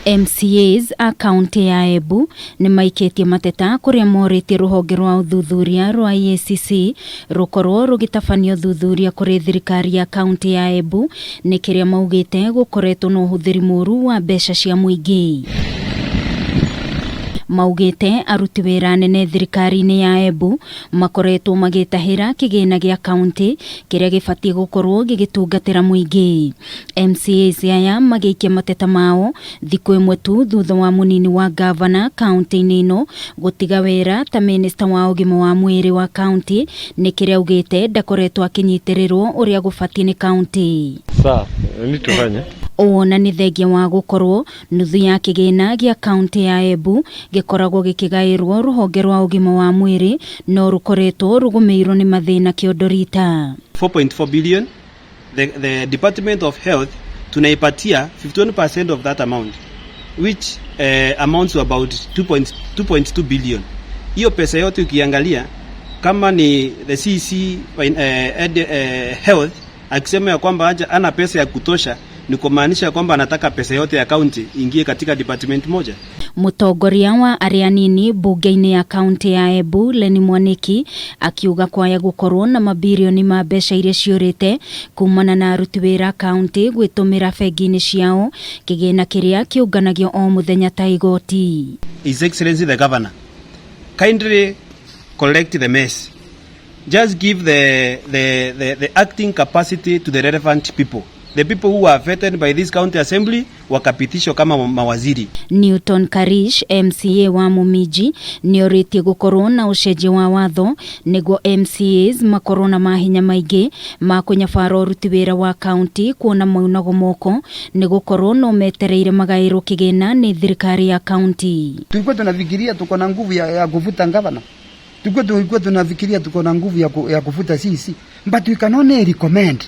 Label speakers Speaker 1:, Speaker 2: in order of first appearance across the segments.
Speaker 1: MCAs a kaunti ya Embu nĩ maikĩtie mateta kũrĩa morĩtie rũhonge rwa ũthuthuria rwa EACC rũkorwo rũgĩtabania ũthuthuria kũrĩ thirikari ya kaunti ya Embu nĩ kĩrĩa maugĩte gũkoretwo na ũhũthĩri mũru wa mbeca cia mũingĩ. Maugĩte aruti wĩra anene thirikari-inĩ ya Embu makoretwo magĩtahĩra kĩgĩna gĩa kaunti kĩrĩa gĩbatiĩ gũkorwo gĩgĩtungatĩra mũingĩ. MCAs aya magĩikia mateta mao thikũ ĩmwe tu thutha wa mũnini wa gavana kaunti-inĩ ĩno gũtiga wĩra ta minista wa ũgima wa mwĩrĩ wa kaunti nĩ kĩrĩa augĩte ndakoretwo akĩnyitĩrĩrwo ũrĩa gũbatiĩ nĩ kaunti.
Speaker 2: Sawa, nini tufanye?
Speaker 1: Ũũ na nĩ thengia wa gũkorwo nuthu ya kĩgĩna gĩa kaunti ya Embu gĩkoragwo gĩkĩgaĩrwo rũhonge rwa ũgima wa mwĩrĩ no rũkoretwo rũgũmĩirwo nĩ mathĩna kĩondo rita.
Speaker 3: 4.4 billion the Department of Health tunaipatia 51% of that amount, which amounts to about 2.2 billion. Hiyo pesa yote ukiangalia kama ni the CEC Health akisema ya kwamba aja ana pesa ya kutosha, ni kumaanisha kwamba anataka pesa yote ya county ingie katika department moja.
Speaker 1: Mũtongoria wa arĩa anini mbunge-inĩ ya kaunti ya Embu Lenny Mwaniki akiuga kwaya gũkorwo na mabirioni ma mbeca iria ciũrĩte kumana na aruti wĩra kaunti gwĩtũmĩra bengi-inĩ ciao kĩgĩna kĩrĩa kĩũnganagio o mũthenya ta igoti.
Speaker 3: His Excellency the Governor, kindly collect the mess. Just give the acting capacity to the relevant people. The people who are vetted by this county assembly wakapitishwa kama mawaziri.
Speaker 1: Newton Karish MCA wa Mumiji nĩorĩtie gũkorwo na ũcenjia wa watho nĩguo MCAs makorwo na mahinya maingĩ ma kũnyabara ũruti wĩra wa kaunti kuona maunagwo moko nĩ gũkorwo no metereire magaĩrwo kĩgĩna nĩ thirikari ya kaunti.
Speaker 4: Tulikuwa tunafikiria tuko na nguvu ya kufuta gavana. Tulikuwa tunafikiria tuko na nguvu ya kufuta CEC. But we can only recommend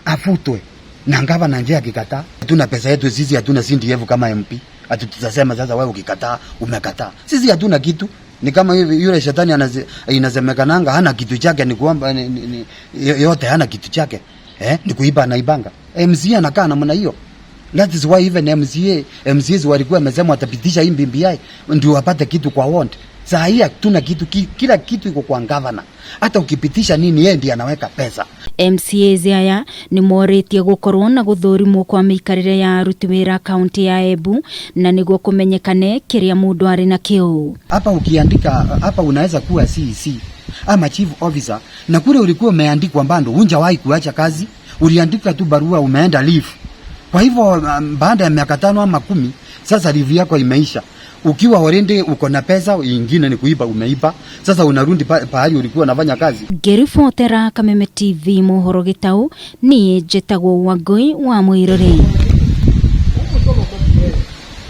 Speaker 4: afutwe. Na gavana nje akikataa. Hatuna pesa yetu sisi, hatuna CDF kama MP. Ati tutasema sasa wewe ukikataa umekataa. Sisi hatuna kitu. Ni kama hivi yule shetani inasemekananga hana kitu chake, ni kwamba yote hana kitu chake. Ni kuiba na ibanga. MCA anakaa namna hiyo. That is why even MCAs walikuwa wamesema watapitisha hii BBI ndio wapate kitu kwa ward. Saa hii hatuna kitu, kila kitu iko kwa governor. Hata ukipitisha nini yeye ndiye anaweka pesa.
Speaker 1: MCAs aya nĩ morĩtie gũkorwo na gũthũrimwo kwa mĩikarĩre ya aruti wĩra kaunti ya Embu na nĩguo kũmenyekane kĩrĩa mũndũ arĩ nakĩo.
Speaker 4: Hapa ukiandika hapa unaweza kuwa CEC ama chief officer, na kule ulikuwa umeandikwa bado hujawahi kuacha kazi, uliandika tu barua umeenda leave. Kwa hivyo baada ya miaka 5 ama 10 sasa leave yako imeisha. Ukiwa already uko na pesa ingine ni kuiba, umeiba. Sasa unarudi pahali ulikuwa unafanya kazi.
Speaker 1: Ngĩribotera Kameme TV mohoro gĩtau, niĩ njĩtagwo Wangũi wa Mũirũrĩ.